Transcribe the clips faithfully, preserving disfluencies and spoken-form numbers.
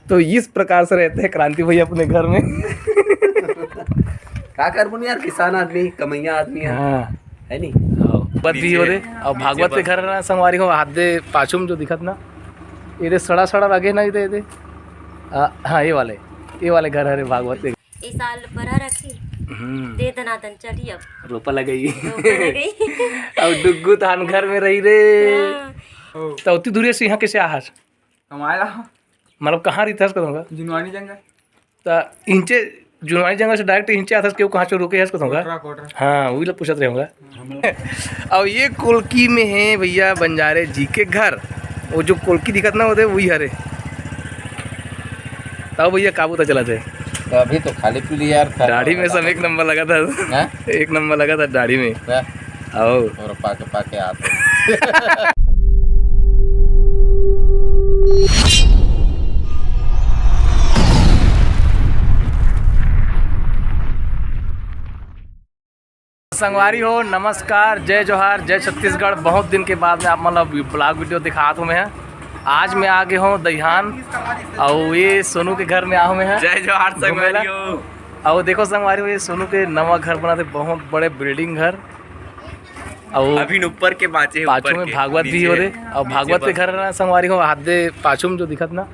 तो इस प्रकार से रहते हैं क्रांति भैया अपने घर में। का करबो न यार, किसान आदमी, कमैया आदमी है, हाँ। है नी? हाँ, भागवत भी हो रे, और भागवत के घर ना संगवारी हो, हाथ दे पाछू में जो दिखत ना, ये दे सड़ा सड़ा लगे ना, ये दे, ये दे। आ, हाँ, ये वाले, ये वाले घर हरे भागवत के। ए साल बरहा रखी, हम्म। दे दनादन चढ़ी अब। रोपा लगई। रोपा लगई। अब डुग्गू तहान घर में रही रे। हाँ। तो उतनी दूरिया से यहाँ कैसे आहस? कमाए ला। मतलब कहाँ रहिथस कहूँगा? जुनवानी जंगल। त इंचे जुनवानी जंगल से direct इंचे आथस, केहू कहाँ से रुके हस कहूँगा? कोटरा, कोटरा। हाँ, वही लोग पूछत रहे होगा। अब ये कोलकी में है भैया बंजारे जी के घर, वो जो कोलकी दिखत ना होते वही हरे। तब भैया काबू तक चलत है। तो अभी तो खाली पीली यार, दाढ़ी में सब एक नंबर लगा था। हाँ? एक नंबर लगा था दाढ़ी में। हाँ। आओ। और पाके पाके आते हैं। संगवारी हो, नमस्कार, जय जोहार, जय छत्तीसगढ़। बहुत दिन के बाद में आप मन ला vlog video दिखात हूँ मैं। आज मैं आ गए हूँ दईहान, और ये सोनू के घर में आ हूँ मैं। जय जोहार संगवारी हो। और देखो संगवारी हो, ये सोनू के नवा घर बना थे, बहुत बड़े building घर। और अभी ऊपर के बाँचे हे, पाछू ऊपर में के, भागवत भी नीचे हो रे, और नीचे भागवत के बस। घर ना संगवारी हो, हाथ दे पाछू में जो दिखत ना,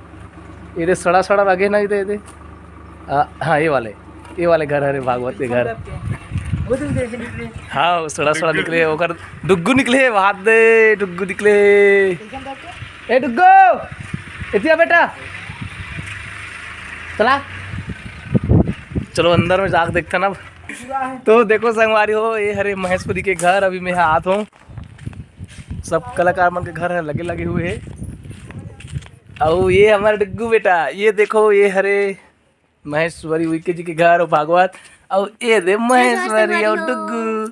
ये दे सड़ा सड़ा लगे ना, ये दे, ये दे। आ, हाँ, ये वाले, ये वाले घर हरे भागवत के घर। वो तो देखने के लिए। हाँ, वो सड़ा सड़ा निकले, ओकर डुग्गू निकले, हाथ दे, डुग्गू निकले। ए डुग्गू, इतिया बेटा, चला, चलो अंदर में जाके देखते ना। तो देखो संगवारी हो, ये हरे महेश्वरी के घर, अभी मैं आत हूँ। सब कलाकार मन के घर है लगे लगे हुए है। अउ ये हमारे डुग्गू बेटा, ये देखो ये हरे महेश्वरी उइके जी के घर अउ भागवत, अउ ये दे महेश्वरी अउ डुग्गू।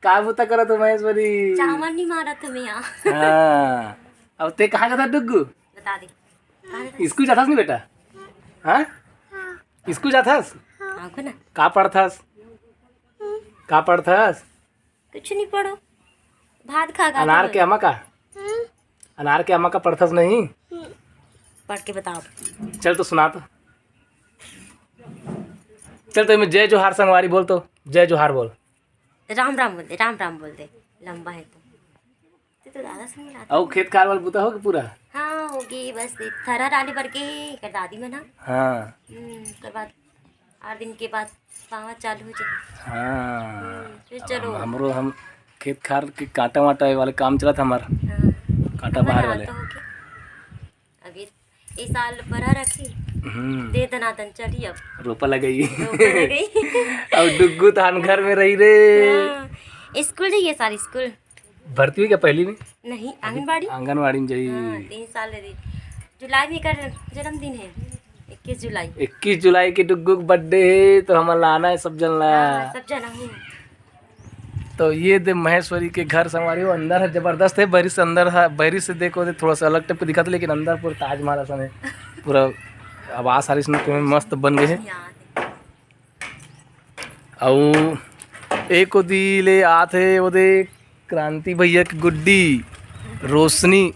का बुता करत हो महेश्वरी? चावल नहीं मारत हमें यहाँ। हाँ, अब ते कहाँ का था डुग्गू? बता दे। स्कूल जाथस नहीं बेटा? हाँ, स्कूल जाथस? हाँ, को ना। का पढ़थस? का पढ़थस? कुछ नहीं पढ़ो, भात खा खा अनार के। अमा का? अनार के अमा का पढ़थस नहीं? पढ़ के बताओ। चल तो सुना तो। चल तो मैं जय जोहार संगवारी बोल तो, जय जोहार बोल। राम राम बोल दे, राम राम बोल दे, लंबा है तो। तू तो दादा से मिला। अउ खेत खार वाला बुता हो कि पूरा? हाँ, होगी, बस थरा डाली भर के कर दादी में ना। हाँ। हम्म, ओकर बाद आठ दिन के बाद पावा चालू हो जाए। हाँ। हम्म, फिर अब चलो। हम, हमरो हम खेत खार के कांटा वाटा वाले काम चलत हमार। हाँ। कांटा बाहर वाले। तो होके। अभी इस साल बरहा रखी। हम्म। दे दनादन चढ़ी अब। रोपा लगई। रोपा लगई। अब डुग्गू तहान घर में रही रे। हाँ। स्कूल जाइए सारी स्कूल। भर्ती हुई क्या पहली में? नहीं, आंगनबाड़ी। आंगनबाड़ी में जाई। हाँ, तीन साल रही। जुलाई में कर जन्मदिन है, इक्कीस जुलाई। इक्कीस जुलाई के डुग्गू के birthday है, तो हमन ला आना है सब जन ला। हाँ, सब जन आहू। तो ये दे महेश्वरी के घर संगवारी हो, अंदर है जबरदस्त है, बहरी से अंदर है, बहरी से देखो दे थोड़ा सा अलग type के दिखत है, लेकिन अंदर पूरा ताजमहल असन है, पूरा आवास आरिस में तुम्हें मस्त बन गए है। यहाँ। अउ एक ओदी ले आत हे ओदे क्रांति भैया के गुड्डी रोशनी।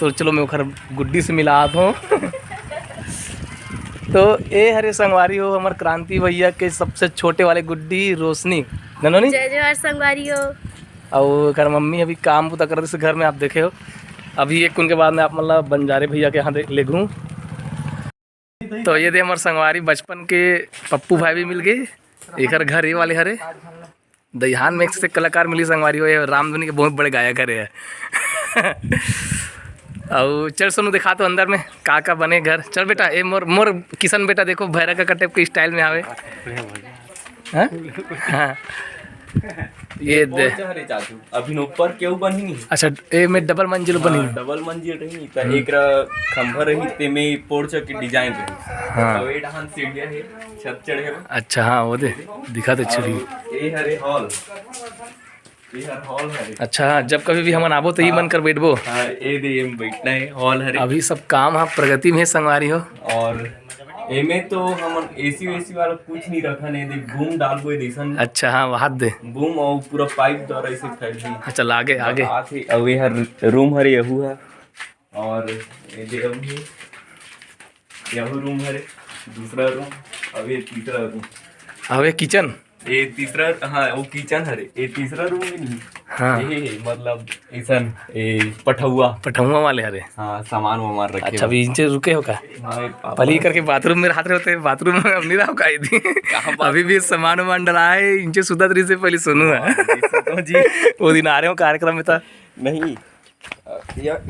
तो चलो मैं ओखर गुड्डी से मिलात हूँ। तो ए हरे संगवारी हो हमर क्रांति भैया के सबसे छोटे वाले गुड्डी रोशनी। ननोनी? जय जोहार संगवारी हो। अउ एकर मम्मी अभी काम बुता कर दिस घर में, आप देखे हो। अभी एक कुन के बाद में आप मतलब बंजारे भैया के यहाँ दे-, लेगहूँ। तो ये दे हमर संगवारी बचपन के पप्पू भाई भी मिल गए। एकर घर ये वाले हरे। दईहान में एक से कलाकार मिली संगवारी हो, ये रामधुनी के बहुत बड़े गायक हरे। अउ चल सोनू दिखा तो अंदर में का का बने घर। चल बेटा, ए मोर, मोर किशन बेटा देखो भैरा का type के style में आवे। हाँ? हाँ। ये दे। Porch हरे चाचू, अभी न ऊपर केहू बनी नहीं। अच्छा, ए में double मंजिल बनी। हाँ, double मंजिल रही, त हम्म। एकरा खंभा रही, ते में porch के design रही। हाँ। तो ए डहान सीढ़िया है, छत चढ़े ला। अच्छा, हाँ, वो दे, दिखा दे सीढ़ी। ए हरे hall, ए हर hall हरे। अच्छा, हाँ, जब कभी भी हमन आबो तो ई हाँ। मन कर बैठबो। हाँ, ए दे, एम बैठना है, hall हरे। अभी सब काम हाँ प्रगति में है संगवारी हो। और एमे तो हमन AC वेसी वाला कुछ नहीं रखन है, देख boom डालबो है जैसन। अच्छा, हाँ, वहाद दे। Boom और पूरा pipe द्वारा इसे फैल दी। अच्छा, लागे, आगे। आथे, अउ ये हर room हरे यहू है। और ये दे अभी यहू रूम हरे, दूसरा रूम, अब ये तीसरा रूम। अब ये किचन? ये तीसरा, हाँ, वो किचन हरे, ये तीसरा रूम भी नहीं। हाँ। ये मतलब ऐसन, ये पठौआ। पठौआ वाले हरे। हाँ, सामान वामान रखे अच्छा, हुए। अभी इंचे रुके हो का? हाँ, ये पापा। पली करके बाथरूम में रहत रहे होते, बाथरूम में अब नहीं रहो का इधर? कहाँ बाथरूम? अभी भी सामान वामान डला है, इंचे सुतत रही से पहले सोनू है। हाँ, जी, सोनू जी। वो दिन आ रहे हो कार्यक्रम में था। नहीं।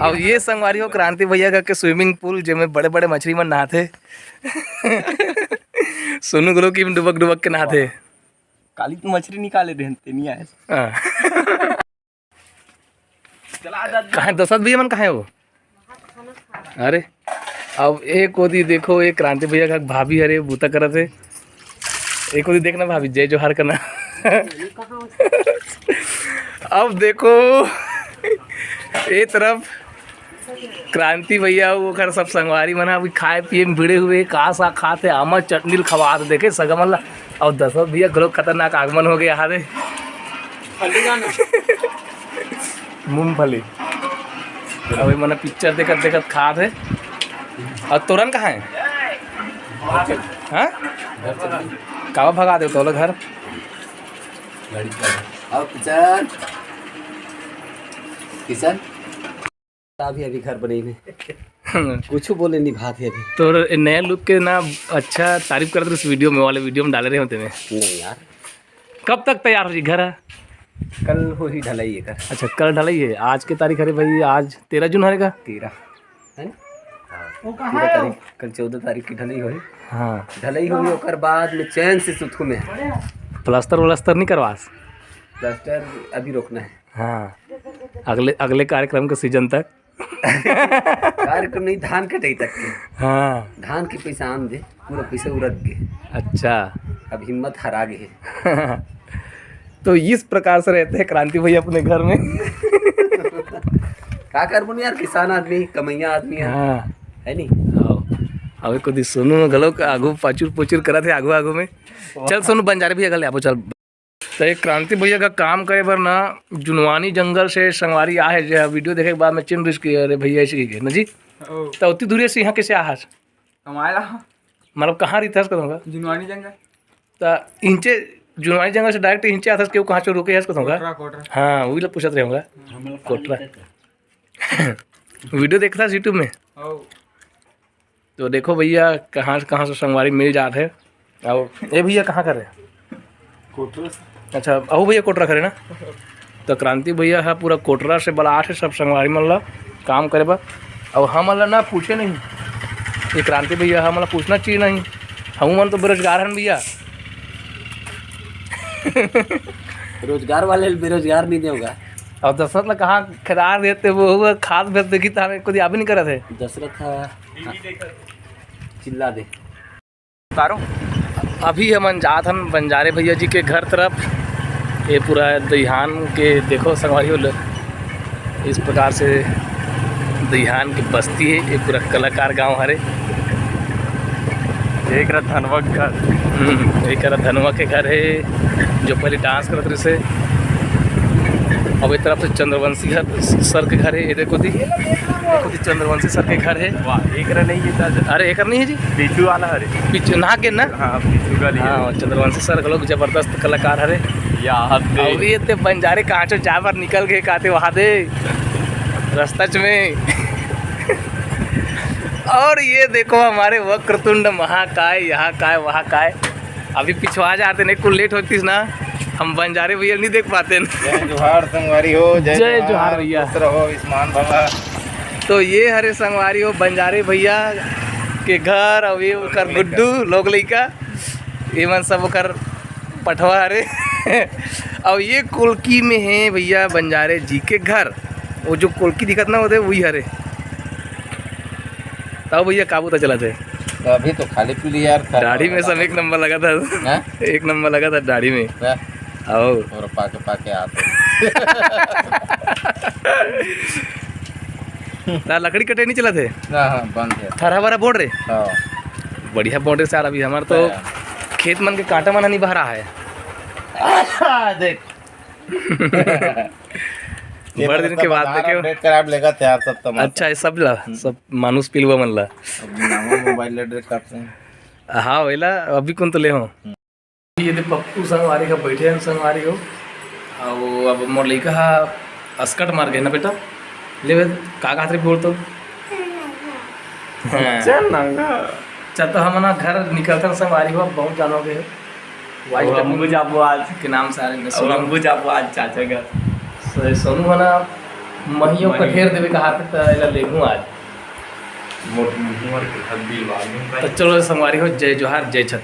अब ये संगवारी हो क्रांति भैया का के स्विमिंग पूल, जेमे बड़े-बड़े मछली मन नहाथे। सोनू घलो कि डुबक-डुबक के नहाथे। काली तो मछली निकाले देहन, ते नहीं आए। हाँ। कहाँ दशरथ भैया मन, कहाँ है वो? अरे, अब एक ओदी देखो, एक क्रांति भैया का भाभी हरे, बूता करत हे। एक ओदी देखना भाभी, जय जोहार करना। अब देखो, ए तरफ क्रांति भैया, ओकर सब संगवारी मन ह अभी खाए पिए में भिड़े हुए, का साग खात हे, आमा चटनी ल खवात हे, देखे सगा मन ला। अउ दशरथ भैया घलो खतरनाक आगमन हो गया हरे। मूंगफली। अउ ये मन पिक्चर देखत देखत खात हे। अउ तोरन कहाँ हे? हाँ? कावा भगा दे तोला घर? अउ किशन, किशन? अभी, अभी घर बने ने। कुछ बोले नहीं भात है अभी। तो ए नया लुक के ना अच्छा तारीफ करत रहिस वीडियो में, वाले वीडियो में डाले रहे होते में। नहीं यार। कब तक तैयार हो जी घर? कल हो ही ढलाई है घर। अच्छा, कल ढलाई है। आज के तारीख हरे भाई, आज तेरह जून हरे का? तेरह, है ना? हाँ, वो कहाँ तेरह है? तारीख, कल चौदह तारीख की ढलाई होही। हाँ। ढलाई होही, ओकर बाद में चैन से सुतहूँ मैं। प्लास्टर व्लास्टर नहीं करवास? प्लास्टर अभी रोकना है। हाँ, अगले, अगले कार्यक्रम के सीजन तक। कार्यक्रम नहीं, धान कटाई तक के। हाँ। धान के पैसा आन दे, पूरा पैसा उरक गे। अच्छा। अब हिम्मत हरा गे हे। तो इस प्रकार से रहते हैं क्रांति भाई अपने घर में। का करबो न यार, किसान आदमी, कमैया आदमी है, हाँ। है नी? हाँ। अबे कोदी सोनू में घलो आगू पाचुर पोचुर करत हे, आगू आगू में। चल सोनू, बंजारे भी अगल आबो, चल। तो एक क्रांति भैया का काम करे बर ना जुनवानी जंगल से संगवारी आहे, जे वीडियो देखे के बाद में चिन्ह रिस के, "अरे भैया, ऐसे ही है ना जी?" ओ। तो उतनी दूरिया से यहाँ कैसे आहस? कमाए ला। मतलब कहाँ रहिथस कहूँगा? जुनवानी जंगल। तो इंचे जुनवानी जंगल से डायरेक्ट इंचे आथस, केहू कहाँ से रुके हस कहूँगा? कोटरा, कोटरा। हाँ, वही लोग पूछत रहे होगा। कोटरा। वीडियो देखता YouTube में? ओ। तो देखो भैया, कहाँ से, कहाँ से संगवारी मिल जात हे। अउ ए भैया, कहाँ कर रहे? कोटरा से। अच्छा, अहू भैया कोटरा करे ना? तो क्रांति भैया ह पूरा कोटरा से बलात हे सब संगवारी मन ला काम करे बर। अउ हमन ला ना पूछे नहीं, ये क्रांति भैया हमन ला पूछना चाहिए नहीं। हमू मन तो बेरोजगार हन भैया। रोजगार वाले ल बेरोजगार नहीं देवगा। अउ दशरथ ला कहाँ खेदार देते, वो हुआ खाद भेज देखी, तो हमें कोई आबे नहीं करत हे। दशरथ ह चिल्ला दे। उतारो। अभी हमन जात हन बंजारे भैया जी के घर तरफ। ये पूरा दईहान के देखो संगवारी हो, इस प्रकार से दईहान की बस्ती है। ये पूरा कलाकार गांव हरे। एक रहा धनवा के घर। हम्म, एक रहा धनवा के घर है, जो पहले डांस करत रहिस हे। अब एक तरफ से चंद्रवंशी घर, सर के घर है, ये देखो दी, देखो दी चंद्रवंशी सर के घर है। वाह, एक रहा नहीं है दादा। अरे, एक रहा नहीं है जी। पीछू वाला हरे। पीछू नहा के ना? हाँ, पीछू का लिए। हाँ, चंद्रवंशी सर लोग जबरदस्त कलाकार हरे। याद दे। अउ ये ते बंजारे कहाँ चो जाए बर निकल गए, काते वहाँ दे रास्ता च में। और ये देखो हमारे वक्रतुंड महाकाय, यहाँ काय, वहाँ काय। अभी पिछवा जाते नहीं, कुल लेट होतीस ना, हम बंजारे भैया नहीं देख पाते ना। जय जोहार संगवारी हो, जय जय जोहार जोहार, भैया। खुश रहो, आयुष्मान भवा। तो ये हरे संगवारी हो बंजारे भैया के घर, अउ ये ओकर गुड्डू, लोग लइका, ये मन सब ओकर पठवा हरे। अउ ये कोलकी में है भैया बंजारे जी के घर, वो जो कोलकी दिखत ना होते, वही हरे। तब भैया काबू तो चलत है। तो अभी तो खाली पी लिया यार, खा दाढ़ी में सब एक नंबर लगा था। हैं? एक नंबर लगा था दाढ़ी में। क्या? आओ। और पाके पाके आते। ना लकड़ी कटे नहीं चलत है। हाँ, हाँ, बंद है। थरहा बरा बोल रहे? हाँ। बढ़िया बोल रहे सर, अभी हमारे तो हाँ। खेत मन के कांटा मन नहीं बहरा है। देख। बड़ दिन के बाद देखे हो। अपडेट कराब लेगा तैयार सब तमाशा। अच्छा, ये सब ला, सब मानुष पिलुआ मन ला। अब नवा मोबाइल ले अपडेट करते हैं। हाँ, वही ला, अभी कौन तो ले हो। ये दे पप्पू संगवारी का बैठे हैं संगवारी हो। अब, अब मोर लइका हा अस्कट मार गए ना बेटा। ले बे, का कहत रही बोल तो। हाँ। चल ना गा। चल तो हम ना घर निकलते हैं संगवारी हो, बहुत जान हो गए। वाइफ और हम भी जाबो आज। के नाम सारे में और हम भी जाबो आज चाचा घर। सो-, सोनू है ना, महियों का मही। घेर देवे कहा था, तो एला लेगू आज। मोट मुहर के हद दिलवा दूं। तो चलो संगवारी हो, जय जोहार, जय छत्तीसगढ़।